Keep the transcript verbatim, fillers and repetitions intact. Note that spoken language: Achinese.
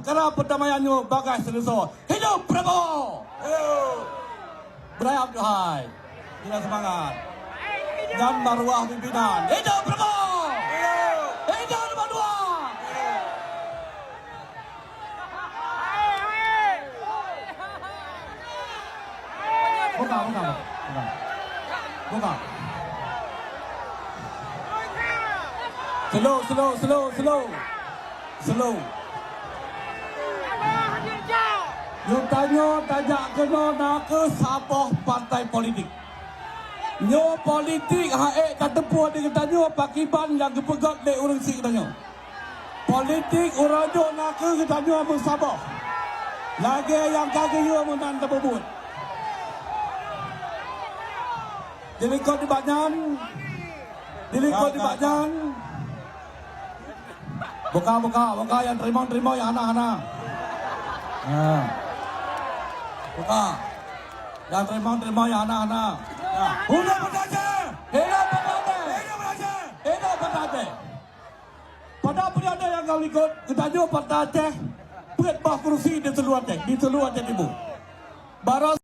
Cara perdamaian nyoe bagai seuleusoe. Hidup Prabowo! Hidup! Beuraya Abdul Hai. Bina seumangat. Dan maruah pimpinan. Hidup Prabowo! Hidup! Hidup nomor dua! Buka, buka, buka. Buka. Slow, slow, slow, slow. Slow. Geutanyoe tajak keunoe na kheueh saboh partai politik. Nyoe politik han ék tateupeue di geutanyoe pakriban nyang geupeugét lé ureuëng syiek geutanyoe. Politik uroe nyoe na kheueh geutanyoe meusaboh. Lagée nyang ka geuyue meunan tapeubuet. Dilikot nibak nyan, dilikot nibak nyan. Buka, buka, buka, nyang teurimong, teurimong, nyang hana, hana. Ha. Buka. Nyang teurimong, teurimong, nyang hana, hana. Ha. Hidup Banda Aceh! Hidup Banda Aceh! Hidup Banda Aceh! Hidup Banda Aceh! Pada periode nyang ka likot, geutanyoe Partai Aceh peuet boh kursi di seuluruh Aceh, di seuluruh Aceh Timu. Baroe